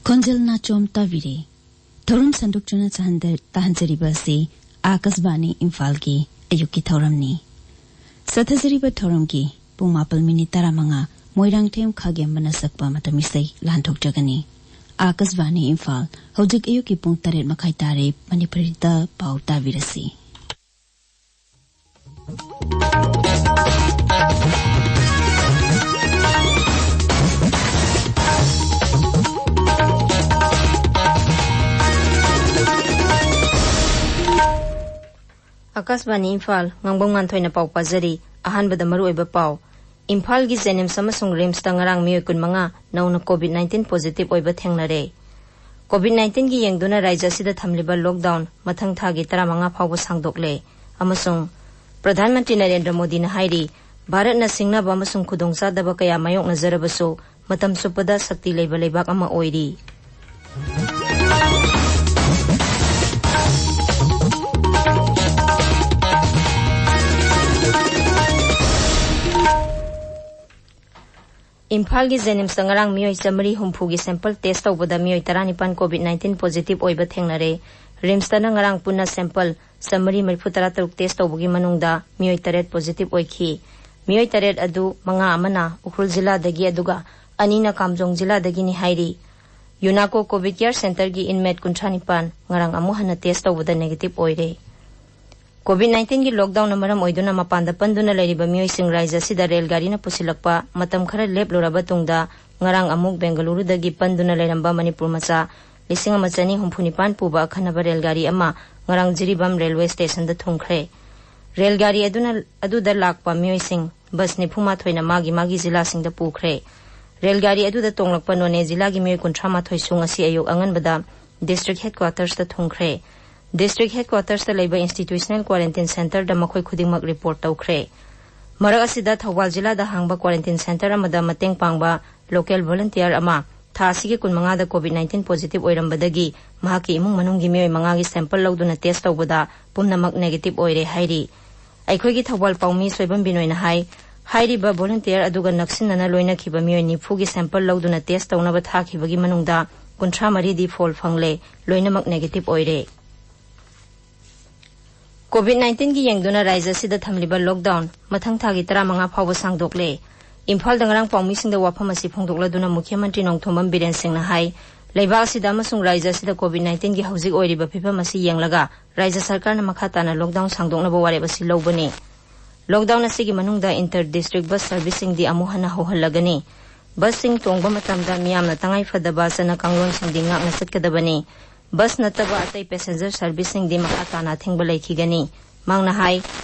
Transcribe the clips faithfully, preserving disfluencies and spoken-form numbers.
ꯈꯣꯟꯖꯦꯜ ꯅꯥꯆꯣꯝ ꯇꯥꯕꯤꯔꯦ꯫ ꯊꯧꯔꯝ ꯁꯟꯗꯣꯛꯇꯨꯅ ꯆꯍꯟꯗ-, ꯇꯥꯍꯟꯖꯔꯤꯕ ꯑꯁꯤ ꯑꯥꯀꯥꯁꯕꯥꯅꯤ ꯏꯝꯐꯥꯜꯒꯤ ꯑꯌꯨꯛꯀꯤ ꯊꯧꯔꯝꯅꯤ꯫ ꯆꯠꯊꯖꯔꯤꯕ ꯊꯧꯔꯝꯒꯤ ꯄꯨꯡ ꯃꯥꯄꯜ ꯃꯤꯅꯤꯠ ꯇꯔꯥꯃꯉꯥ ꯃꯣꯏꯔꯥꯡꯊꯦꯝ ꯈꯥꯒꯦꯝꯕꯅ ꯁꯛꯄ ꯃꯇꯝ ꯏꯁꯩ ꯂꯥꯟꯊꯣꯛꯆꯒꯅꯤ꯫ ꯑꯥꯀꯥꯁꯕꯥꯅꯤ ꯏꯝꯐꯥꯜ, ꯍꯧꯖꯤꯛ ꯑꯌꯨꯛꯀꯤ ꯄꯨꯡ ꯇꯔꯦꯠ ꯃꯈꯥꯏ ꯇꯥꯔꯦ꯫ ꯃꯅꯤꯄꯨꯔꯤꯗ ꯄꯥꯎ ꯇꯥꯕꯤꯔꯁꯤ꯫ ꯑꯥꯀꯥꯁꯕꯥꯅꯤ ꯏꯝꯐꯥꯜ, ꯉꯥꯡꯕꯝ ꯉꯥꯟꯊꯣꯏꯅ ꯄꯥꯎ ꯄꯥꯖꯔꯤ꯫ ꯑꯍꯥꯟꯕꯗ ꯃꯔꯨꯑꯣꯏꯕ ꯄꯥꯎ꯫ ꯏꯝꯐꯥꯜꯒꯤ ꯖꯦꯅꯤꯝꯁ ꯑꯃꯁꯨꯡ ꯔꯤꯝꯁꯇ ꯉꯔꯥꯡ ꯃꯤꯑꯣꯏ ꯀꯨꯟꯃꯉꯥ ꯅꯧꯅ ꯀꯣꯚꯤꯗ ꯅꯥꯏꯟꯇꯤꯟ ꯄꯣꯖꯤꯇꯤꯚ ꯑꯣꯏꯕ ꯊꯦꯡꯅꯔꯦ꯫ ꯀꯣꯚꯤꯗ ꯅꯥꯏꯟꯇꯤꯟꯒꯤ ꯌꯦꯡꯗꯨꯅ ꯔꯥꯖ꯭ꯌ ꯑꯁꯤꯗ ꯊꯝꯂꯤꯕ ꯂꯣꯛꯗꯥꯎꯟ ꯃꯊꯪ ꯊꯥꯒꯤ ꯇꯔꯥꯃꯉꯥ ꯐꯥꯎꯕ ꯁꯥꯡꯗꯣꯛꯂꯦ꯫ ꯑꯃꯁꯨꯡ ꯄ꯭ꯔꯙꯥꯟ ꯃꯟꯇ꯭ꯔꯤ ꯅꯔꯦꯟꯗ꯭ꯔ ꯃꯣꯗꯤꯅ ꯍꯥꯏꯔꯤ, ꯚꯥꯔꯠꯅ ꯁꯤꯡꯅꯕ ꯑꯃꯁꯨꯡ ꯈꯨꯗꯣꯡꯆꯥꯗꯕ ꯀꯌꯥ ꯃꯥꯌꯣꯛꯅꯖꯔꯕꯁꯨ, ꯃꯇꯝ ꯆꯨꯞꯄꯗ ꯁꯛꯇꯤ ꯂꯩꯕ ꯂꯩꯕꯥꯛ ꯑꯃ ꯑꯣꯏꯔꯤ꯫ ꯏꯝꯐꯥꯜꯒꯤ ꯖꯦꯅꯤꯝꯁꯇ ꯉꯔꯥꯡ ꯃꯤꯑꯣꯏ ꯆꯥꯃꯔꯤ ꯍꯨꯝꯐꯨꯒꯤ ꯁꯦꯝꯄꯜ ꯇꯦꯁ ꯇꯧꯕꯗ ꯃꯤꯑꯣꯏ ꯇꯔꯥꯅꯤꯄꯥꯟ ꯀꯣꯚꯤꯗ ꯅꯥꯏꯟꯇꯤꯟ ꯄꯣꯖꯤꯇꯤꯚ ꯑꯣꯏꯕ ꯊꯦꯡꯅꯔꯦ꯫ ꯔꯤꯝꯁꯇꯅ ꯉꯔꯥꯡ ꯄꯨꯟꯅ ꯁꯦꯝꯄꯜ ꯆꯥꯃꯔꯤ ꯃꯔꯤꯐꯨ ꯇꯔꯥ ꯇꯔꯨꯛ ꯇꯦꯁ ꯇꯧꯕꯒꯤ ꯃꯅꯨꯡꯗ ꯃꯤꯑꯣꯏ ꯇꯔꯦꯠ ꯄꯣꯖꯤꯇꯤꯚ ꯑꯣꯏꯈꯤ꯫ ꯃꯤꯑꯣꯏ ꯇꯔꯦꯠ ꯑꯗꯨ ꯃꯉꯥ ꯑꯃꯅ ꯎꯈ꯭ꯔꯨꯜ ꯖꯤꯂꯥꯗꯒꯤ, ꯑꯗꯨꯒ ꯑꯅꯤꯅ ꯀꯥꯝꯖꯣꯡ ꯖꯤꯂꯥꯗꯒꯤꯅꯤ ꯍꯥꯏꯔꯤ꯫ ꯌꯨꯅꯥꯀꯣ ꯀꯣꯚꯤꯗ ꯀꯤꯌꯔ ꯁꯦꯟꯇꯔꯒꯤ ꯏꯟꯃꯦꯠ ꯀꯨꯟꯊ꯭ꯔꯥ ꯅꯤꯄꯥꯟ ꯉꯔꯥꯡ ꯑꯃꯨꯛ ꯍꯟꯅ ꯇꯦꯁ ꯇꯧꯕꯗ ꯅꯦꯒꯦꯇꯤꯚ ꯑꯣꯏꯔꯦ꯫ ꯀꯣꯚꯤꯗ ꯅꯥꯏꯟꯇꯤꯟꯒꯤ ꯂꯣꯛꯗꯥꯎꯟꯅ ꯃꯔꯝ ꯑꯣꯏꯗꯨꯅ ꯃꯄꯥꯟꯗ ꯄꯟꯗꯨꯅ ꯂꯩꯔꯤꯕ ꯃꯤꯑꯣꯏꯁꯤꯡ ꯔꯥꯖ꯭ꯌ ꯑꯁꯤꯗ ꯔꯦꯜ ꯒꯥꯔꯤꯅ ꯄꯨꯁꯤꯜꯂꯛꯄ ꯃꯇꯝ ꯈꯔ ꯂꯦꯞꯂꯨꯔꯕ ꯇꯨꯡꯗ, ꯉꯔꯥꯡ ꯑꯃꯨꯛ ꯕꯦꯡꯒꯂꯨꯔꯨꯗꯒꯤ ꯄꯟꯗꯨꯅ ꯂꯩꯔꯝꯕ ꯃꯅꯤꯄꯨꯔ ꯃꯆꯥ ꯂꯤꯁꯤꯡ ꯑꯃ ꯆꯅꯤ ꯍꯨꯝꯐꯨ ꯅꯤꯄꯥꯟ ꯄꯨꯕ ꯑꯈꯟꯅꯕ ꯔꯦꯜ ꯒꯥꯔꯤ ꯑꯃ ꯉꯔꯥꯡ ꯖꯤꯔꯤꯕꯥꯝ ꯔꯦꯜꯋꯦ ꯁ꯭ꯇꯦꯁꯟꯗ ꯊꯨꯡꯈ꯭ꯔꯦ꯫ ꯔꯦꯜ ꯒꯥꯔꯤ ꯑꯗꯨꯅ, ꯑꯗꯨꯗ ꯂꯥꯛꯄ ꯃꯤꯑꯣꯏꯁꯤꯡ ꯕꯁ ꯅꯤꯐꯨ ꯃꯥꯊꯣꯏꯅ ꯃꯥꯒꯤ ꯃꯥꯒꯤ ꯖꯤꯂꯥꯁꯤꯡꯗ ꯄꯨꯈ꯭ꯔꯦ꯫ ꯔꯦꯜ ꯒꯥꯔꯤ ꯑꯗꯨꯗ ꯇꯣꯡꯂꯛꯄ ꯅꯣꯅꯦ ꯖꯤꯂꯥꯒꯤ ꯃꯤꯑꯣꯏ ꯀꯨꯟꯊ꯭ꯔꯥ ꯃꯥꯊꯣꯏꯁꯨ ꯉꯁꯤ ꯑꯌꯨꯛ ꯑꯉꯟꯕꯗ ꯗꯤꯁꯇ꯭ꯔꯤꯛ ꯍꯦꯗꯀ꯭ꯋꯥꯇꯔꯁꯇ ꯊꯨꯡꯈ꯭ꯔꯦ꯫ ꯗꯤꯁꯇ꯭ꯔꯤꯛ ꯍꯦꯗꯀ꯭ꯋꯥꯇꯔꯁꯇ ꯂꯩꯕ ꯏꯟꯁꯇꯤꯇ꯭ꯌꯨꯁꯅꯦꯜ ꯀ꯭ꯋꯥꯔꯦꯟꯇꯤꯟ ꯁꯦꯟꯇꯔꯗ ꯃꯈꯣꯏ ꯈꯨꯗꯤꯡꯃꯛ ꯔꯤꯄꯣꯔꯠ ꯇꯧꯈ꯭ꯔꯦ꯫ ꯃꯔꯛ ꯑꯁꯤꯗ, ꯊꯧꯕꯥꯜ ꯖꯤꯂꯥꯗ ꯍꯥꯡꯕ ꯀ꯭ꯋꯥꯔꯦꯟꯇꯤꯟ ꯁꯦꯟꯇꯔ ꯑꯃꯗ ꯃꯇꯦꯡ ꯄꯥꯡꯕ ꯂꯣꯀꯦꯜ ꯚꯣꯂꯨꯟꯇꯤꯌꯔ ꯑꯃ ꯊꯥ ꯑꯁꯤꯒꯤ ꯀꯨꯟꯃꯉꯥꯗ ꯀꯣꯚꯤꯗ ꯅꯥꯏꯟꯇꯤꯟ ꯄꯣꯖꯤꯇꯤꯚ ꯑꯣꯏꯔꯝꯕꯗꯒꯤ ꯃꯍꯥꯛꯀꯤ ꯏꯃꯨꯡ ꯃꯅꯨꯡꯒꯤ ꯃꯤꯑꯣꯏ ꯃꯉꯥꯒꯤ ꯁꯦꯝꯄꯜ ꯂꯧꯗꯨꯅ ꯇꯦꯁ ꯇꯧꯕꯗ ꯄꯨꯝꯅꯃꯛ ꯅꯦꯒꯦꯇꯤꯚ ꯑꯣꯏꯔꯦ ꯍꯥꯏꯔꯤ꯫ ꯑꯩꯈꯣꯏꯒꯤ ꯊꯧꯕꯥꯜ ꯄꯥꯎꯃꯤ ꯁꯣꯏꯕꯝ ꯕꯤꯅꯣꯏꯅ ꯍꯥꯏ, ꯍꯥꯏꯔꯤꯕ ꯚꯣꯂꯨꯟꯇꯤꯌꯔ ꯑꯗꯨꯒ ꯅꯛꯁꯤꯟꯅꯅ ꯂꯣꯏꯅꯈꯤꯕ ꯃꯤꯑꯣꯏ ꯅꯤꯐꯨꯒꯤ ꯁꯦꯝꯄꯜ ꯂꯧꯗꯨꯅ ꯇꯦꯁ ꯇꯧꯅꯕ ꯊꯥꯈꯤꯕꯒꯤ ꯃꯅꯨꯡꯗ ꯀꯨꯟꯊ꯭ꯔꯥ ꯃꯔꯤꯗꯤ ꯐꯣꯜ ꯐꯪꯂꯦ, ꯂꯣꯏꯅꯃꯛ ꯅꯦꯒꯦꯇꯤꯚ ꯑꯣꯏꯔꯦ꯫ ꯀꯣꯚꯤꯗ ꯅꯥꯏꯟꯇꯤꯟꯒꯤ ꯌꯦꯡꯗꯨꯅ ꯔꯥꯖ꯭ꯌ ꯑꯁꯤꯗ ꯊꯝꯂꯤꯕ ꯂꯣꯛꯗꯥꯎꯟ ꯃꯊꯪ ꯊꯥꯒꯤ ꯇꯔꯥꯃꯉꯥ ꯐꯥꯎꯕ ꯁꯥꯡꯗꯣꯛꯂꯦ꯫ ꯏꯝꯐꯥꯜꯗ ꯉꯔꯥꯡ ꯄꯥꯎꯃꯤꯁꯤꯡꯗ ꯋꯥꯐꯝ ꯑꯁꯤ ꯐꯣꯡꯗꯣꯛꯂꯗꯨꯅ ꯃꯨꯈ꯭ꯌ ꯃꯟꯇ꯭ꯔꯤ ꯅꯣꯡꯊꯣꯝꯕꯝ ꯕꯤꯔꯦꯟ ꯁꯤꯡꯅ ꯍꯥꯏ, ꯂꯩꯕꯥꯛ ꯑꯁꯤꯗ ꯑꯃꯁꯨꯡ ꯔꯥꯖ꯭ꯌ ꯑꯁꯤꯗ ꯀꯣꯚꯤꯗ ꯅꯥꯏꯟꯇꯤꯟꯒꯤ ꯍꯧꯖꯤꯛ ꯑꯣꯏꯔꯤꯕ ꯐꯤꯕꯝ ꯑꯁꯤ ꯌꯦꯡꯂꯒ ꯔꯥꯖ꯭ꯌ ꯁꯔꯀꯥꯔꯅ ꯃꯈꯥ ꯇꯥꯅ ꯂꯣꯛꯗꯥꯎꯟ ꯁꯥꯡꯗꯣꯛꯅꯕ ꯋꯥꯔꯦꯞ ꯑꯁꯤ ꯂꯧꯕꯅꯤ꯫ ꯂꯣꯛꯗꯥꯎꯟ ꯑꯁꯤꯒꯤ ꯃꯅꯨꯡꯗ ꯏꯟꯇꯔ ꯗꯤꯁꯇ꯭ꯔꯤꯛ ꯕꯁ ꯁꯔꯚꯤꯁꯁꯤꯡꯗꯤ ꯑꯃꯨꯛ ꯍꯟꯅ ꯍꯧꯍꯜꯂꯒꯅꯤ꯫ ꯕꯁꯁꯤꯡ ꯇꯣꯡꯕ ꯃꯇꯝꯗ ꯃꯤꯌꯥꯝꯅ ꯇꯉꯥꯏ ꯐꯗꯕ ꯆꯠꯅ ꯀꯥꯡꯂꯣꯟꯁꯤꯡꯗꯤ ꯉꯥꯛꯅ ꯆꯠꯀꯗꯕꯅꯤ꯫ ꯕꯁ ꯅꯠꯇꯕ ꯑꯇꯩ ꯄꯦꯁꯦꯟꯖꯔ ꯁꯔꯚꯤꯁꯁꯤꯡꯗꯤ ꯃꯈꯥ ꯇꯥꯅ ꯑꯊꯤꯡꯕ ꯂꯩꯈꯤꯒꯅꯤ꯫ ꯃꯍꯥꯛꯅ ꯍꯥꯏ,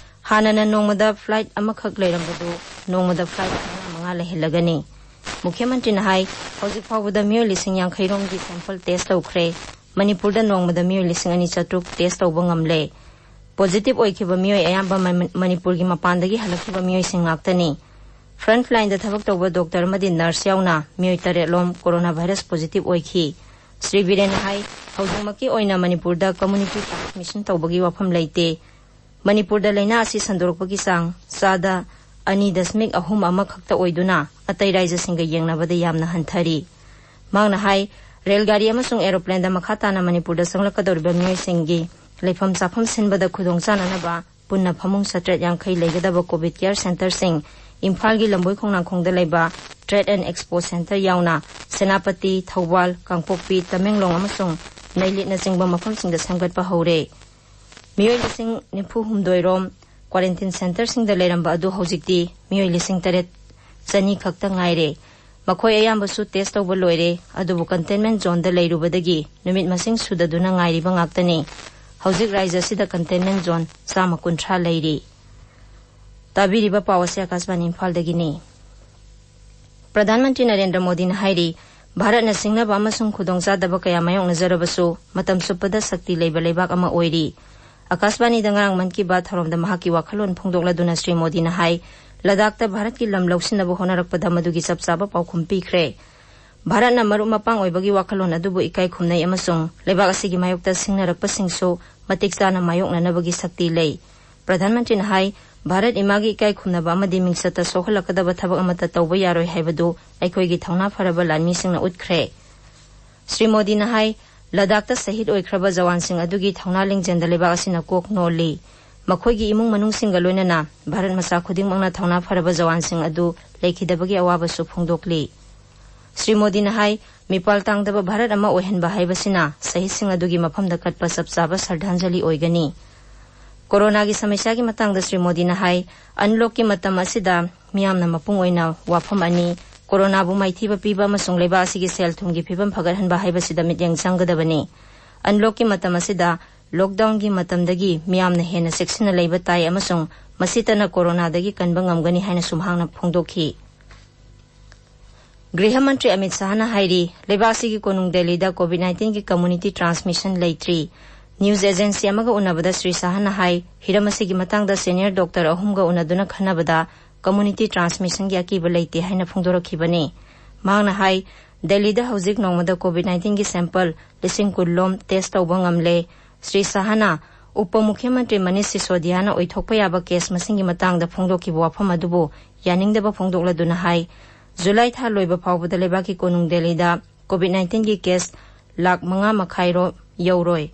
ꯍꯥꯟꯅꯅ ꯅꯣꯡꯃꯗ ꯐ꯭ꯂꯥꯏꯠ ꯑꯃꯈꯛ ꯂꯩꯔꯝꯕꯗꯨ ꯅꯣꯡꯃꯗ ꯐ꯭ꯂꯥꯏꯠ ꯃꯉꯥ ꯃꯉꯥ ꯂꯩꯍꯜꯂꯒꯅꯤ꯫ ꯃꯨꯈ꯭ꯌ ꯃꯟꯇ꯭ꯔꯤꯅ ꯍꯥꯏ, ꯍꯧꯖꯤꯛ ꯐꯥꯎꯕꯗ ꯃꯤꯑꯣꯏ ꯂꯤꯁꯤꯡ ꯌꯥꯡꯈꯩ ꯔꯣꯝꯒꯤ ꯁꯦꯝꯄꯜ ꯇꯦꯁ ꯇꯧꯈ꯭ꯔꯦ꯫ ꯃꯅꯤꯄꯨꯔꯗ ꯅꯣꯡꯃꯗ ꯃꯤꯑꯣꯏ ꯂꯤꯁꯤꯡ ꯑꯅꯤ ꯆꯥꯇ꯭ꯔꯨꯛ ꯇꯦꯁ ꯇꯧꯕ ꯉꯝꯂꯦ꯫ ꯄꯣꯖꯤꯇꯤꯚ ꯑꯣꯏꯈꯤꯕ ꯃꯤꯑꯣꯏ ꯑꯌꯥꯝꯕ ꯃ-, ꯃꯅꯤꯄꯨꯔꯒꯤ ꯃꯄꯥꯟꯗꯒꯤ ꯍꯜꯂꯛꯈꯤꯕ ꯃꯤꯑꯣꯏꯁꯤꯡ ꯉꯥꯛꯇꯅꯤ꯫ ꯐ꯭ꯔꯟꯠ ꯂꯥꯏꯟꯗ ꯊꯕꯛ ꯇꯧꯕ ꯗꯣꯛꯇꯔ ꯑꯃꯗꯤ ꯅꯔꯁ ꯌꯥꯎꯅ ꯃꯤꯑꯣꯏ ꯇꯔꯦꯠ ꯂꯣꯝ ꯀꯣꯔꯣꯅꯥ ꯚꯥꯏꯔꯁ ꯄꯣꯖꯤꯇꯤꯚ ꯑꯣꯏꯈꯤ꯫ ꯁ꯭ꯔꯤ ꯕꯤꯔꯦꯟꯅ ꯍꯥꯏ, ꯍꯧꯖꯤꯛꯃꯛꯀꯤ ꯑꯣꯏꯅ ꯃꯅꯤꯄꯨꯔꯗ ꯀꯝꯃ꯭ꯌꯨꯅꯤꯇꯤ ꯇ꯭ꯔꯥꯟꯁꯃꯤꯁꯟ ꯇꯧꯕꯒꯤ ꯋꯥꯐꯝ ꯂꯩꯇꯦ꯫ ꯃꯅꯤꯄꯨꯔꯗ ꯂꯥꯏꯅꯥ ꯑꯁꯤ ꯁꯟꯗꯣꯔꯛꯄꯒꯤ ꯆꯥꯡ ꯆꯥꯗ ꯑꯅꯤ ꯗꯁꯃꯤꯛ ꯑꯍꯨꯝ ꯑꯃ ꯈꯛꯇ ꯑꯣꯏꯗꯨꯅ ꯑꯇꯩ ꯔꯥꯖ꯭ꯌꯁꯤꯡꯒ ꯌꯦꯡꯅꯕꯗ ꯌꯥꯝꯅ ꯍꯟꯊꯔꯤ꯫ ꯃꯍꯥꯛꯅ ꯍꯥꯏ, ꯔꯦꯜ ꯒꯥꯔꯤ ꯑꯃꯁꯨꯡ ꯑꯦꯔꯣꯄ꯭ꯂꯦꯟꯗ ꯃꯈꯥ ꯇꯥꯅ ꯃꯅꯤꯄꯨꯔꯗ ꯆꯪꯂꯛꯀꯗꯧꯔꯤꯕ ꯃꯤꯑꯣꯏꯁꯤꯡꯒꯤ ꯂꯩꯐꯝ ꯆꯥꯐꯝ ꯁꯤꯟꯕꯗ ꯈꯨꯗꯣꯡ ꯆꯥꯅꯅꯕ ꯄꯨꯟꯅ ꯐꯃꯨꯡ ꯆꯥꯇ꯭ꯔꯦꯠ ꯌꯥꯡꯈꯩ ꯂꯩꯒꯗꯕ ꯀꯣꯚꯤꯗ ꯀꯤꯌꯔ ꯁꯦꯟꯇꯔꯁꯤꯡ, ꯏꯝꯐꯥꯜꯒꯤ ꯂꯝꯕꯣꯏ ꯈꯣꯡꯅꯥꯡꯈꯣꯡꯗ ꯂꯩꯕ ꯇ꯭ꯔꯦꯗ ꯑꯦꯟ ꯑꯦꯛꯁꯄꯣ ꯁꯦꯟꯇꯔ ꯌꯥꯎꯅ ꯁꯦꯅꯥꯄꯇꯤ, ꯊꯧꯕꯥꯜ, ꯀꯥꯡꯄꯣꯛꯄꯤ, ꯇꯃꯦꯡꯂꯣꯡ ꯑꯃꯁꯨꯡ ꯅꯩꯂꯤꯠꯅꯆꯤꯡꯕ ꯃꯐꯝꯁꯤꯡꯗ ꯁꯦꯝꯒꯠꯄ ꯍꯧꯔꯦ꯫ ꯃꯤꯑꯣꯏ ꯂꯤꯁꯤꯡ ꯅꯤꯐꯨ ꯍꯨꯝꯗꯣꯏ ꯔꯣꯝ ꯀ꯭ꯋꯥꯔꯦꯟꯇꯤꯟ ꯁꯦꯟꯇꯔꯁꯤꯡꯗ ꯂꯩꯔꯝꯕ ꯑꯗꯨ ꯍꯧꯖꯤꯛꯇꯤ ꯃꯤꯑꯣꯏ ꯂꯤꯁꯤꯡ ꯇꯔꯦꯠ ꯆꯅꯤ ꯈꯛꯇ ꯉꯥꯏꯔꯦ꯫ ꯃꯈꯣꯏ ꯑꯌꯥꯝꯕꯁꯨ ꯇꯦꯁ ꯇꯧꯕ ꯂꯣꯏꯔꯦ, ꯑꯗꯨꯕꯨ ꯀꯟꯇꯦꯟꯃꯦꯟ ꯖꯣꯟꯗ ꯂꯩꯔꯨꯕꯗꯒꯤ ꯅꯨꯃꯤꯠ ꯃꯁꯤꯡ ꯁꯨꯗꯗꯨꯅ ꯉꯥꯏꯔꯤꯕ ꯉꯥꯛꯇꯅꯤ꯫ ꯍꯧꯖꯤꯛ ꯔꯥꯖ꯭ꯌ ꯑꯁꯤꯗ ꯀꯟꯇꯦꯟꯃꯦꯟ ꯖꯣꯟ ꯆꯥꯝꯃ ꯀꯨꯟꯊ꯭ꯔꯥ ꯂꯩꯔꯤ꯫ ꯇꯥꯕꯤꯔꯤꯕ ꯄꯥꯎ ꯑꯁꯤ ꯑꯀꯥꯁꯕꯥꯅꯤ ꯏꯝꯐꯥꯜꯗꯒꯤꯅꯤ꯫ ꯄ꯭ꯔꯙꯥꯟ ꯃꯟꯇ꯭ꯔꯤ ꯅꯔꯦꯟꯗ꯭ꯔ ꯃꯣꯗꯤꯅ ꯍꯥꯏꯔꯤ, ꯚꯥꯔꯠꯅ ꯁꯤꯡꯅꯕ ꯑꯃꯁꯨꯡ ꯈꯨꯗꯣꯡꯆꯥꯗꯕ ꯀꯌꯥ ꯃꯥꯌꯣꯛꯅꯖꯔꯕꯁꯨ ꯃꯇꯝ ꯆꯨꯞꯄꯗ ꯁꯛꯇꯤ ꯂꯩꯕ ꯂꯩꯕꯥꯛ ꯑꯃ ꯑꯣꯏꯔꯤ꯫ ꯑꯀꯥꯁꯕꯥꯅꯤꯗ ꯉꯔꯥꯡ ꯃꯟ ꯀꯤ ꯕꯥꯠ ꯊꯧꯔꯝꯗ ꯃꯍꯥꯛꯀꯤ ꯋꯥꯈꯜꯂꯣꯟ ꯐꯣꯡꯗꯣꯛꯂꯗꯨꯅ ꯁ꯭ꯔꯤ ꯃꯣꯗꯤꯅ ꯍꯥꯏ, ꯂꯗꯥꯈꯇ ꯚꯥꯔꯠꯀꯤ ꯂꯝ ꯂꯧꯁꯤꯟꯅꯕ ꯍꯣꯠꯅꯔꯛꯄꯗ ꯃꯗꯨꯒꯤ ꯆꯞ ꯆꯥꯕ ꯄꯥꯎꯈꯨꯝ ꯄꯤꯈ꯭ꯔꯦ꯫ ꯚꯥꯔꯠꯅ ꯃꯔꯨꯞ ꯃꯄꯥꯡ ꯑꯣꯏꯕꯒꯤ ꯋꯥꯈꯜꯂꯣꯟ ꯑꯗꯨꯕꯨ ꯏꯀꯥꯏ ꯈꯨꯝꯅꯩ ꯑꯃꯁꯨꯡ ꯂꯩꯕꯥꯛ ꯑꯁꯤꯒꯤ ꯃꯥꯌꯣꯛꯇ ꯁꯤꯡꯅꯔꯛꯄꯁꯤꯡꯁꯨ ꯃꯇꯤꯛ ꯆꯥꯅ ꯃꯥꯌꯣꯛꯅꯅꯕꯒꯤ ꯁꯛꯇꯤ ꯂꯩ꯫ ꯄ꯭ꯔꯙꯥꯟ ꯃꯟꯇ꯭ꯔꯤꯅ ꯍꯥꯏ, ꯚꯥꯔꯠ ꯏꯃꯥꯒꯤ ꯏꯀꯥꯏ ꯈꯨꯝꯅꯕ ꯑꯃꯗꯤ ꯃꯤꯡꯆꯠꯇ ꯁꯣꯛꯍꯜꯂꯛꯀꯗꯕ ꯊꯕꯛ ꯑꯃꯠꯇ ꯇꯧꯕ ꯌꯥꯔꯣꯏ ꯍꯥꯏꯕꯗꯨ ꯑꯩꯈꯣꯏꯒꯤ ꯊꯧꯅꯥ ꯐꯔꯕ ꯂꯥꯟꯃꯤꯁꯤꯡꯅ ꯎꯠꯈ꯭ꯔꯦ꯫ ꯁ꯭ꯔꯤ ꯃꯣꯗꯤꯅ ꯍꯥꯏ, ꯂꯗꯥꯈꯇ ꯁꯍꯤꯗ ꯑꯣꯏꯈ꯭ꯔꯕ ꯖꯋꯥꯟꯁꯤꯡ ꯑꯗꯨꯒꯤ ꯊꯧꯅꯥ ꯂꯤꯡꯖꯦꯜꯗ ꯂꯩꯕꯥꯛ ꯑꯁꯤꯅ ꯀꯣꯛ ꯅꯣꯜꯂꯤ꯫ ꯃꯈꯣꯏꯒꯤ ꯏꯃꯨꯡ ꯃꯅꯨꯡꯁꯤꯡꯒ ꯂꯣꯏꯅꯅ ꯚꯥꯔꯠ ꯃꯆꯥ ꯈꯨꯗꯤꯡꯃꯛꯅ ꯊꯧꯅꯥ ꯐꯔꯕ ꯖꯋꯥꯟꯁꯤꯡ ꯑꯗꯨ ꯂꯩꯈꯤꯗꯕꯒꯤ ꯑꯋꯥꯕꯁꯨ ꯐꯣꯡꯗꯣꯛꯂꯤ꯫ ꯁ꯭ꯔꯤ ꯃꯣꯗꯤꯅ ꯍꯥꯏ, ꯃꯤꯄꯥꯜ ꯇꯥꯡꯗꯕ ꯚꯥꯔꯠ ꯑꯃ ꯑꯣꯏꯍꯟꯕ ꯍꯥꯏꯕꯁꯤꯅ ꯁꯍꯤꯗꯁꯤꯡ ꯑꯗꯨꯒꯤ ꯃꯐꯝꯗ ꯀꯠꯄ ꯆꯞ ꯆꯥꯕ ꯁ꯭ꯔꯗꯥꯟꯖꯂꯤ ꯑꯣꯏꯒꯅꯤ꯫ ꯀꯣꯔꯣꯅꯥꯒꯤ ꯁꯃꯁ꯭ꯌꯥꯒꯤ ꯃꯇꯥꯡꯗ ꯁ꯭ꯔꯤ ꯃꯣꯗꯤꯅ ꯍꯥꯏ, ꯑꯟꯂꯣꯛꯀꯤ ꯃꯇꯝ ꯑꯁꯤꯗ ꯃꯤꯌꯥꯝꯅ ꯃꯄꯨꯡ ꯑꯣꯏꯅ ꯋꯥꯐꯝ ꯑꯅꯤ, ꯀꯣꯔꯣꯅꯥꯕꯨ ꯃꯥꯏꯊꯤꯕ ꯄꯤꯕ ꯑꯃꯁꯨꯡ ꯂꯩꯕꯥꯛ ꯑꯁꯤꯒꯤ ꯁꯦꯜ ꯊꯨꯝꯒꯤ ꯐꯤꯕꯝ ꯐꯒꯠꯍꯟꯕ ꯍꯥꯏꯕꯁꯤꯗ ꯃꯤꯠꯌꯦꯡ ꯆꯪꯒꯗꯕꯅꯤ꯫ ꯑꯟꯂꯣꯛꯀꯤ ꯃꯇꯝ ꯑꯁꯤꯗ ꯂꯣꯛꯗꯥꯎꯟꯒꯤ ꯃꯇꯝꯗꯒꯤ ꯃꯤꯌꯥꯝꯅ ꯍꯦꯟꯅ ꯆꯦꯛꯁꯤꯟꯅ ꯂꯩꯕ ꯇꯥꯏ ꯑꯃꯁꯨꯡ ꯃꯁꯤꯇꯅ ꯀꯣꯔꯣꯅꯥꯗꯒꯤ ꯀꯟꯕ ꯉꯝꯒꯅꯤ ꯍꯥꯏꯅꯁꯨ ꯃꯍꯥꯛꯅ ꯐꯣꯡꯗꯣꯛꯈꯤ꯫ ꯒ꯭ꯔꯤꯍ ꯃꯟꯇ꯭ꯔꯤ ꯑꯃꯤꯠ ꯁꯥꯍꯅ ꯍꯥꯏꯔꯤ, ꯂꯩꯕꯥꯛ ꯑꯁꯤꯒꯤ ꯀꯣꯅꯨꯡ ꯗꯦꯜꯂꯤꯗ ꯀꯣꯚꯤꯗ ꯅꯥꯏꯟꯇꯤꯟꯒꯤ ꯀꯝꯃꯨꯅꯤꯇꯤ ꯇ꯭ꯔꯥꯟꯁꯃꯤꯁꯟ ꯂꯩꯇ꯭ꯔꯤ꯫ ꯅ꯭ꯌꯨꯁ ꯑꯦꯖꯦꯟꯁꯤ ꯑꯃꯒ ꯎꯅꯕꯗ ꯁ꯭ꯔꯤ ꯁꯥꯍꯅ ꯍꯥꯏ, ꯍꯤꯔꯝ ꯑꯁꯤꯒꯤ ꯃꯇꯥꯡꯗ ꯁꯦꯅꯤꯌꯔ ꯗꯣꯛꯇꯔ ꯑꯍꯨꯝꯒ ꯎꯅꯗꯨꯅ ꯈꯟꯅꯕꯗ ꯀꯝꯃꯨꯅꯤꯇꯤ ꯇ꯭ꯔꯥꯟꯁꯃꯤꯁꯟꯒꯤ ꯑꯀꯤꯕ ꯂꯩꯇꯦ ꯍꯥꯏꯅ ꯐꯣꯡꯗꯣꯔꯛꯈꯤꯕꯅꯤ꯫ ꯃꯍꯥꯛꯅ ꯍꯥꯏ, ꯗꯦꯜꯂꯤꯗ ꯍꯧꯖꯤꯛ ꯅꯣꯡꯃꯗ ꯀꯣꯚꯤꯗ ꯅꯥꯏꯟꯇꯤꯟꯒꯤ ꯁꯦꯝꯄꯜ ꯂꯤꯁꯤꯡ ꯀꯨꯟ ꯂꯣꯝ ꯇꯦꯁ ꯇꯧꯕ ꯉꯝꯂꯦ꯫ ꯁ꯭ꯔꯤ ꯁꯥꯍꯅ ꯎꯄ ꯃꯨꯈ꯭ꯌꯃꯟꯇ꯭ꯔꯤ ꯃꯅꯤꯁ ꯁꯤꯁꯣꯗꯤꯌꯥꯅ ꯑꯣꯏꯊꯣꯛꯄ ꯌꯥꯕ ꯀꯦꯁ ꯃꯁꯤꯡꯒꯤ ꯃꯇꯥꯡꯗ ꯐꯣꯡꯗꯣꯛꯈꯤꯕ ꯋꯥꯐꯝ ꯑꯗꯨꯕꯨ ꯌꯥꯅꯤꯡꯗꯕ ꯐꯣꯡꯗꯣꯛꯂꯗꯨꯅ ꯍꯥꯏ, ꯖꯨꯂꯥꯏ ꯊꯥ ꯂꯣꯏꯕ ꯐꯥꯎꯕꯗ ꯂꯩꯕꯥꯛꯀꯤ ꯀꯣꯅꯨꯡ ꯗꯦꯜꯂꯤꯗ ꯀꯣꯚꯤꯗ ꯅꯥꯏꯟꯇꯤꯟꯒꯤ ꯀꯦꯁ ꯂꯥꯈ ꯃꯉꯥ ꯃꯈꯥꯏꯔꯣꯝ ꯌꯧꯔꯣꯏ꯫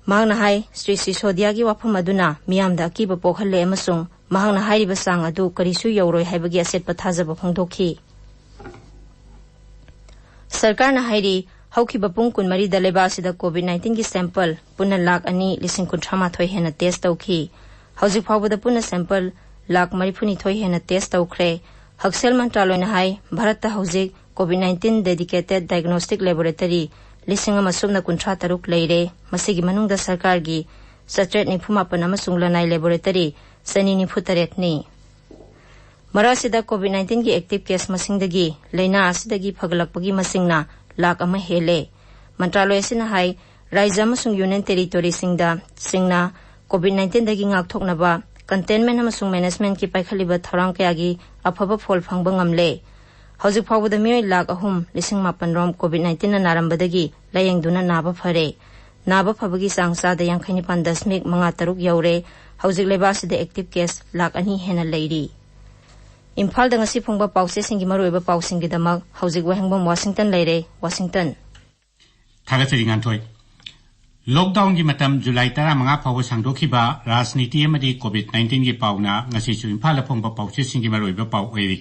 ꯃꯍꯥꯛꯅ ꯍꯥꯏ, ꯁ꯭ꯔꯤ ꯁꯤꯁꯣꯗꯤꯌꯥꯒꯤ ꯋꯥꯐꯝ ꯑꯗꯨꯅ ꯃꯤꯌꯥꯝꯗ ꯑꯀꯤꯕ ꯄꯣꯛꯍꯜꯂꯦ ꯑꯃꯁꯨꯡ ꯃꯍꯥꯛꯅ ꯍꯥꯏꯔꯤꯕ ꯆꯥꯡ ꯑꯗꯨ ꯀꯔꯤꯁꯨ ꯌꯧꯔꯣꯏ ꯍꯥꯏꯕꯒꯤ ꯑꯆꯦꯠꯄ ꯊꯥꯖꯕ ꯐꯣꯡꯗꯣꯛꯈꯤ꯫ ꯁꯔꯀꯥꯔꯅ ꯍꯥꯏꯔꯤ, ꯍꯧꯈꯤꯕ ꯄꯨꯡ ꯀꯨꯟꯃꯔꯤꯗ ꯂꯩꯕꯥꯛ ꯑꯁꯤꯗ ꯀꯣꯚꯤꯗ ꯅꯥꯏꯟꯇꯤꯟꯒꯤ ꯁꯦꯝꯄꯜ ꯄꯨꯟꯅ ꯂꯥꯈ ꯑꯅꯤ ꯂꯤꯁꯤꯡ ꯀꯨꯟꯊ꯭ꯔꯥ ꯃꯥꯊꯣꯏ ꯍꯦꯟꯅ ꯇꯦꯁ ꯇꯧꯈꯤ꯫ ꯍꯧꯖꯤꯛ ꯐꯥꯎꯕꯗ ꯄꯨꯟꯅ ꯁꯦꯝꯄꯜ ꯂꯥꯈ ꯃꯔꯤꯐꯨꯅꯤꯊꯣꯏ ꯍꯦꯟꯅ ꯇꯦꯁ ꯇꯧꯈ꯭ꯔꯦ꯫ ꯍꯛꯁꯦꯜ ꯃꯟꯇ꯭ꯔꯥꯂꯣꯏꯅ ꯍꯥꯏ, ꯚꯥꯔꯠꯇ ꯍꯧꯖꯤꯛ COVID nineteen dedicated diagnostic laboratory ꯂꯤꯁꯤꯡ ꯑꯃ ꯁꯨꯞꯅ ꯀꯨꯟꯊ꯭ꯔꯥ ꯇꯔꯨꯛ ꯂꯩꯔꯦ꯫ ꯃꯁꯤꯒꯤ ꯃꯅꯨꯡꯗ ꯁꯔꯀꯥꯔꯒꯤ ꯆꯥꯇ꯭ꯔꯦꯠ ꯅꯤꯐꯨ ꯃꯥꯄꯟ ꯑꯃꯁꯨꯡ ꯂꯅꯥꯏ ꯂꯦꯕꯣꯔꯦꯇꯔꯤ ꯆꯅꯤ ꯅꯤꯐꯨ ꯇꯔꯦꯠꯅꯤ꯫ ꯃꯔꯛ ꯑꯁꯤꯗ ꯀꯣꯚꯤꯗ ꯅꯥꯏꯟꯇꯤꯟꯒꯤ ꯑꯦꯛꯇꯤꯚ ꯀꯦꯁ ꯃꯁꯤꯡꯗꯒꯤ ꯂꯥꯏꯅꯥ ꯑꯁꯤꯗꯒꯤ ꯐꯒꯠꯂꯛꯄꯒꯤ ꯃꯁꯤꯡꯅ ꯂꯥꯈ ꯑꯃ ꯍꯦꯜꯂꯦ꯫ ꯃꯟꯇ꯭ꯔꯥꯂꯣꯏ ꯑꯁꯤꯅ ꯍꯥꯏ, ꯔꯥꯖ꯭ꯌ ꯑꯃꯁꯨꯡ ꯌꯨꯅꯤꯌꯟ ꯇꯦꯔꯤꯇꯣꯔꯤꯁꯤꯡꯗ ꯁꯤꯡꯅ ꯀꯣꯚꯤꯗ ꯅꯥꯏꯟꯇꯤꯟꯗꯒꯤ ꯉꯥꯛꯊꯣꯛꯅꯕ ꯀꯟꯇꯦꯟꯃꯦꯟ ꯑꯃꯁꯨꯡ ꯃꯦꯅꯦꯖꯃꯦꯟꯠꯀꯤ ꯄꯥꯏꯈꯠꯂꯤꯕ ꯊꯧꯔꯥꯡ ꯀꯌꯥꯒꯤ ꯑꯐꯕ ꯐꯣꯜ ꯐꯪꯕ ꯉꯝꯂꯦ꯫ ꯍꯧꯖꯤꯛ ꯐꯥꯎꯕꯗ ꯃꯤꯑꯣꯏ ꯂꯥꯈ ꯑꯍꯨꯝ ꯂꯤꯁꯤꯡ ꯃꯥꯄꯟ ꯔꯣꯝ ꯀꯣꯚꯤꯗ ꯅꯥꯏꯟꯇꯤꯟꯅ ꯅꯥꯔꯝꯕꯗꯒꯤ ꯂꯥꯌꯦꯡꯗꯨꯅ ꯅꯥꯕ ꯐꯔꯦ꯫ ꯅꯥꯕ ꯐꯕꯒꯤ ꯆꯥꯡ ꯆꯥꯗ ꯌꯥꯡꯈꯩ ꯅꯤꯄꯥꯟ ꯗꯁꯃꯤꯛ ꯃꯉꯥ ꯇꯔꯨꯛ ꯌꯧꯔꯦ꯫ ꯍꯧꯖꯤꯛ ꯂꯩꯕꯥꯛ ꯑꯁꯤꯗ ꯑꯦꯛꯇꯤꯚ ꯀꯦꯁ ꯂꯥꯈ ꯑꯅꯤ ꯍꯦꯟꯅ ꯂꯩꯔꯤ꯫ ꯏꯝꯐꯥꯜꯗ ꯉꯁꯤ ꯐꯣꯡꯕ ꯄꯥꯎꯆꯦꯁꯤꯡꯒꯤ ꯃꯔꯨꯑꯣꯏꯕ ꯄꯥꯎꯁꯤꯡꯒꯤꯗꯃꯛ ꯍꯧꯖꯤꯛ ꯋꯥꯍꯦꯡꯕꯝ ꯋꯥꯁꯤꯡꯇꯟ ꯂꯩꯔꯦ꯫ ꯋꯥꯁꯤꯡꯇꯟ꯫ ꯊꯥꯒꯠꯆꯔꯤ ꯉꯥꯟꯊꯣꯏ꯫ ꯂꯣꯛꯗꯥꯎꯟꯒꯤ ꯃꯇꯝ ꯖꯨꯂꯥꯏ ꯇꯔꯥꯃꯉꯥ ꯐꯥꯎꯕ ꯁꯥꯡꯗꯣꯛꯈꯤꯕ, ꯔꯥꯖꯅꯤꯇꯤ ꯑꯃꯗꯤ ꯀꯣꯚꯤꯗ ꯅꯥꯏꯟꯇꯤꯟꯒꯤ ꯄꯥꯎꯅ ꯉꯁꯤꯁꯨ ꯏꯝꯐꯥꯜꯗ ꯐꯣꯡꯕ ꯄꯥꯎꯆꯦꯁꯤꯡꯒꯤ ꯃꯔꯨꯑꯣꯏꯕ ꯄꯥꯎ ꯑꯣꯏꯔꯤ꯫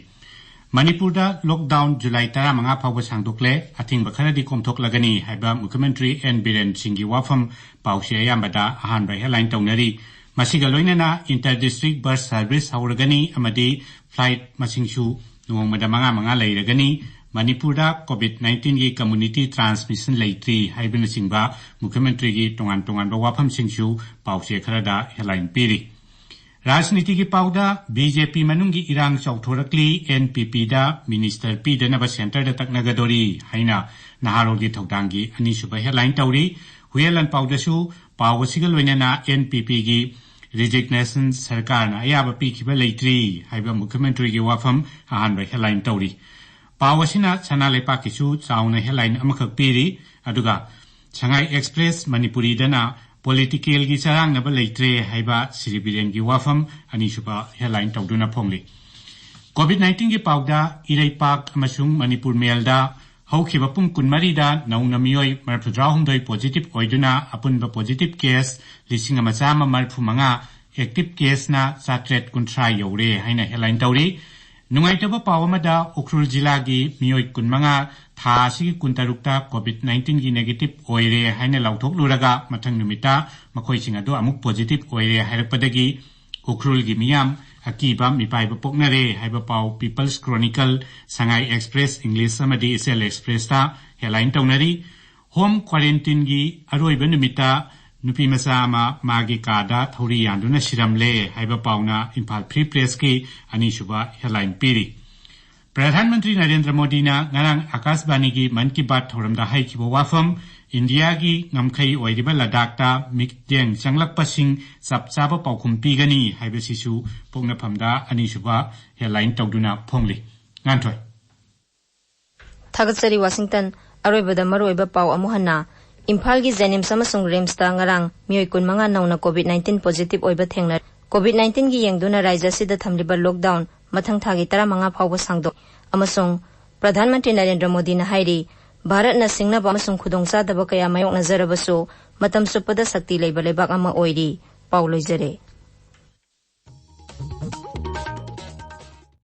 ꯃꯅꯤꯄꯨꯔꯗ ꯂꯣꯛꯗꯥꯎꯟ ꯖꯨꯂꯥꯏ ꯇꯔꯥꯃꯉꯥ ꯐꯥꯎꯕ ꯁꯥꯡꯗꯣꯛꯂꯦ, ꯑꯊꯤꯡꯕ ꯈꯔꯗꯤ ꯀꯣꯝꯊꯣꯛꯂꯒꯅꯤ ꯍꯥꯏꯕ ꯃꯨꯈ꯭ꯌꯃꯟꯇ꯭ꯔꯤ ꯑꯦꯟ ꯕꯤꯔꯦꯟ ꯁꯤꯡꯒꯤ ꯋꯥꯐꯝ ꯄꯥꯎꯆꯦ ꯑꯌꯥꯝꯕꯗ ꯑꯍꯥꯟꯕ ꯍꯦꯗꯂꯥꯏꯟ ꯇꯧꯅꯔꯤ꯫ ꯃꯁꯤꯒ ꯂꯣꯏꯅꯅ ꯏꯟꯇꯔ ꯗꯤꯁꯇ꯭ꯔꯤꯛ ꯕꯁ ꯁꯔꯚꯤꯁ ꯍꯧꯔꯒꯅꯤ ꯑꯃꯗꯤ ꯐ꯭ꯂꯥꯏꯠ ꯃꯁꯤꯡꯁꯨ ꯅꯣꯡꯃꯗ ꯃꯉꯥ ꯃꯉꯥ ꯂꯩꯔꯒꯅꯤ꯫ ꯃꯅꯤꯄꯨꯔꯗ ꯀꯣꯚꯤꯗ ꯅꯥꯏꯟꯇꯤꯟꯒꯤ ꯀꯝꯃꯨꯅꯤꯇꯤ ꯇ꯭ꯔꯥꯟꯁꯃꯤꯁꯟ ꯂꯩꯇ꯭ꯔꯤ ꯍꯥꯏꯕꯅꯆꯤꯡꯕ ꯃꯨꯈ꯭ꯌꯃꯟꯇ꯭ꯔꯤꯒꯤ ꯇꯣꯉꯥꯟ ꯇꯣꯉꯥꯟꯕ ꯋꯥꯐꯝꯁꯤꯡꯁꯨ ꯄꯥꯎꯆꯦ ꯈꯔꯗ ꯍꯦꯗꯂꯥꯏꯟ ꯄꯤꯔꯤ꯫ ꯔꯥꯖꯅꯤꯇꯤꯒꯤ ꯄꯥꯎꯗ ꯕꯤ ꯖꯦ ꯄꯤ ꯃꯅꯨꯡꯒꯤ ꯏꯔꯥꯡ ꯆꯥꯎꯊꯣꯔꯛꯂꯤ, ꯑꯦꯟ ꯄꯤ ꯄꯤꯗ ꯃꯤꯅꯤꯁꯇꯔ ꯄꯤꯗꯅꯕ ꯁꯦꯟꯇꯔꯗ ꯇꯛꯅꯒꯗꯣꯔꯤ ꯍꯥꯏꯅ ꯅꯍꯥꯔꯣꯜꯒꯤ ꯊꯧꯗꯥꯡꯒꯤ ꯑꯅꯤꯁꯨꯕ ꯍꯦꯗꯂꯥꯏꯟ ꯇꯧꯔꯤ꯫ ꯍꯨꯌꯦꯟ ꯂꯥꯟꯄꯥꯎꯗꯁꯨ ꯄꯥꯎ ꯑꯁꯤꯒ ꯂꯣꯏꯅꯅ ꯑꯦꯟ ꯄꯤ ꯄꯤꯒꯤ ꯔꯤꯖꯤꯒꯅꯦꯁꯟ ꯁꯔꯀꯥꯔꯅ ꯑꯌꯥꯕ ꯄꯤꯈꯤꯕ ꯂꯩꯇ꯭ꯔꯤ ꯍꯥꯏꯕ ꯃꯨꯈ꯭ꯌꯃꯟꯇ꯭ꯔꯤꯒꯤ ꯋꯥꯐꯝ ꯑꯍꯥꯟꯕ ꯍꯦꯗꯂꯥꯏꯟ ꯇꯧꯔꯤ꯫ ꯄꯥꯎ ꯑꯁꯤꯅ ꯁꯅꯥ ꯂꯩꯄꯥꯛꯀꯤꯁꯨ ꯆꯥꯎꯅ ꯍꯦꯗꯂꯥꯏꯟ ꯑꯃꯈꯛ ꯄꯤꯔꯤ꯫ ꯑꯗꯨꯒ ꯁꯉꯥꯏ ꯑꯦꯛꯁꯄ꯭ꯔꯦꯁ ꯃꯅꯤꯄꯨꯔꯤꯗꯅ ꯄꯣꯂꯤꯇꯤꯀꯦꯜꯒꯤ ꯆꯔꯥꯡꯅꯕ ꯂꯩꯇ꯭ꯔꯦ ꯍꯥꯏꯕ ꯁ꯭ꯔꯤ ꯕꯤꯔꯦꯟꯒꯤ ꯋꯥꯐꯝ ꯑꯅꯤꯁꯨꯕ ꯍꯦꯗꯂꯥꯏꯟ ꯇꯧꯗꯨꯅ ꯐꯣꯡꯂꯤ꯫ ꯀꯣꯚꯤꯗ ꯅꯥꯏꯟꯇꯤꯟꯒꯤ ꯄꯥꯎꯗ ꯏꯔꯩꯄꯥꯛ ꯑꯃꯁꯨꯡ ꯃꯅꯤꯄꯨꯔ ꯃꯦꯜꯗ ꯍꯧꯈꯤꯕ ꯄꯨꯡ ꯀꯨꯟꯃꯔꯤꯗ ꯅꯧꯅ ꯃꯤꯑꯣꯏ ꯃꯔꯤꯐꯨꯇꯔꯥꯍꯨꯝꯗꯣꯏ ꯄꯣꯖꯤꯇꯤꯚ ꯑꯣꯏꯗꯨꯅ ꯑꯄꯨꯟꯕ ꯄꯣꯖꯤꯇꯤꯚ ꯀꯦꯁ ꯂꯤꯁꯤꯡ ꯑꯃ ꯆꯥꯝꯃ ꯃꯔꯤꯐꯨ ꯃꯉꯥ, ꯑꯦꯛꯇꯤꯚ ꯀꯦꯁꯅ ꯆꯥꯇ꯭ꯔꯦꯠ ꯀꯨꯟꯊ꯭ꯔꯥ ꯌꯧꯔꯦ ꯍꯥꯏꯅ ꯍꯦꯗꯂꯥꯏꯟ ꯇꯧꯔꯤ꯫ ꯅꯨꯡꯉꯥꯏꯇꯕ ꯄꯥꯎ ꯑꯃꯗ ꯎꯈ꯭ꯔꯨꯜ ꯖꯤꯂꯥꯒꯤ ꯃꯤꯑꯣꯏ ꯀꯨꯟꯃꯉꯥ ꯊꯥ ꯑꯁꯤꯒꯤ ꯀꯨꯟꯇꯔꯨꯛꯇ ꯀꯣꯚꯤꯗ ꯅꯥꯏꯟꯇꯤꯟꯒꯤ ꯅꯦꯒꯦꯇꯤꯚ ꯑꯣꯏꯔꯦ ꯍꯥꯏꯅ ꯂꯥꯎꯊꯣꯛꯂꯨꯔꯒ ꯃꯊꯪ ꯅꯨꯃꯤꯠꯇ ꯃꯈꯣꯏꯁꯤꯡ ꯑꯗꯨ ꯑꯃꯨꯛ ꯄꯣꯖꯤꯇꯤꯚ ꯑꯣꯏꯔꯦ ꯍꯥꯏꯔꯛꯄꯗꯒꯤ ꯎꯈ꯭ꯔꯨꯜꯒꯤ ꯃꯤꯌꯥꯝ ꯑꯀꯤꯕ ꯃꯤꯄꯥꯏꯕ ꯄꯣꯛꯅꯔꯦ ꯍꯥꯏꯕ ꯄꯥꯎ ꯄꯤꯄꯜꯁ ꯀ꯭ꯔꯣꯅꯤꯀꯜ, ꯁꯉꯥꯏ ꯑꯦꯛꯁꯄ꯭ꯔꯦꯁ ꯏꯪꯂꯤꯁ ꯑꯃꯗꯤ ꯏꯆꯦꯜ ꯑꯦꯛꯁꯄ꯭ꯔꯦꯁꯇ ꯍꯦꯗꯂꯥꯏꯟ ꯇꯧꯅꯔꯤ꯫ ꯍꯣꯝ ꯀ꯭ꯋꯥꯔꯦꯟꯇꯤꯟꯒꯤ ꯑꯔꯣꯏꯕ ꯅꯨꯃꯤꯠꯇ ꯅꯨꯄꯤ ꯃꯆꯥ ꯑꯃ ꯃꯥꯒꯤ ꯀꯥꯗ ꯊꯧꯔꯤ ꯌꯥꯟꯗꯨꯅ ꯁꯤꯔꯝꯂꯦ ꯍꯥꯏꯕ ꯄꯥꯎꯅ ꯏꯝꯐꯥꯜ ꯐ꯭ꯔꯤ ꯄ꯭ꯔꯦꯁꯀꯤ ꯑꯅꯤꯁꯨꯕ ꯍꯦꯗꯂꯥꯏꯟ ꯄꯤꯔꯤ꯫ ꯄ꯭ꯔꯙꯥꯟ ꯃꯟꯇ꯭ꯔꯤ ꯅꯔꯦꯟꯗ꯭ꯔ ꯃꯣꯗꯤꯅ ꯉꯔꯥꯡ ꯑꯥꯀꯥꯁꯕꯥꯅꯤꯒꯤ ꯃꯟ ꯀꯤ ꯕꯥꯠ ꯊꯧꯔꯝꯗ ꯍꯥꯏꯈꯤꯕ ꯋꯥꯐꯝ, ꯏꯟꯗꯤꯌꯥꯒꯤ ꯉꯝꯈꯩ ꯑꯣꯏꯔꯤꯕ ꯂꯗꯥꯈꯇ ꯃꯤꯠꯌꯦꯡ ꯆꯪꯂꯛꯄꯁꯤꯡ ꯆꯞ ꯆꯥꯕ ꯄꯥꯎꯈꯨꯝ ꯄꯤꯒꯅꯤ ꯍꯥꯏꯕꯁꯤꯁꯨ ꯄꯣꯛꯅꯐꯝꯗ ꯑꯅꯤꯁꯨꯕ ꯍꯦꯗꯂꯥꯏꯟ ꯇꯧꯗꯨꯅ ꯐꯣꯡꯂꯤ꯫ ꯉꯥꯟꯊꯣꯏ꯫ ꯊꯥꯒꯠꯆꯔꯤ ꯋꯥꯁꯤꯡꯇꯟ꯫ ꯑꯔꯣꯏꯕꯗ ꯃꯔꯨꯑꯣꯏꯕ ꯄꯥꯎ ꯑꯃꯨꯛ ꯍꯟꯅ꯫ ꯏꯝꯐꯥꯜꯒꯤ ꯖꯦꯅꯤꯝꯁ ꯑꯃꯁꯨꯡ ꯔꯤꯝꯁꯇ ꯉꯔꯥꯡ ꯃꯤꯑꯣꯏ ꯀꯨꯟꯃꯉꯥ ꯅꯧꯅ ꯀꯣꯚꯤꯗ ꯅꯥꯏꯟꯇꯤꯟ ꯄꯣꯖꯤꯇꯤꯚ ꯑꯣꯏꯕ ꯊꯦꯡꯅꯔꯦ꯫ ꯀꯣꯚꯤꯗ ꯅꯥꯏꯟꯇꯤꯟꯒꯤ ꯌꯦꯡꯗꯨꯅ ꯔꯥꯖ꯭ꯌ ꯑꯁꯤꯗ ꯊꯝꯂꯤꯕ ꯂꯣꯛꯗꯥꯎꯟ ꯃꯊꯪ ꯊꯥꯒꯤ ꯇꯔꯥꯃꯉꯥ ꯐꯥꯎꯕ ꯁꯥꯡꯗꯣꯛ ꯑꯃꯁꯨꯡ ꯄ꯭ꯔꯙꯥꯟ ꯃꯟꯇ꯭ꯔꯤ ꯅꯔꯦꯟꯗ꯭ꯔ ꯃꯣꯗꯤꯅ ꯍꯥꯏꯔꯤ, ꯚꯥꯔꯠꯅ ꯁꯤꯡꯅꯕ ꯑꯃꯁꯨꯡ ꯈꯨꯗꯣꯡꯆꯥꯗꯕ ꯀꯌꯥ ꯃꯥꯌꯣꯛꯅꯖꯔꯕꯁꯨ, ꯃꯇꯝ ꯆꯨꯞꯄꯗ ꯁꯛꯇꯤ ꯂꯩꯕ ꯂꯩꯕꯥꯛ ꯑꯃ ꯑꯣꯏꯔꯤ꯫ ꯄꯥꯎ ꯂꯣꯏꯖꯔꯦ꯫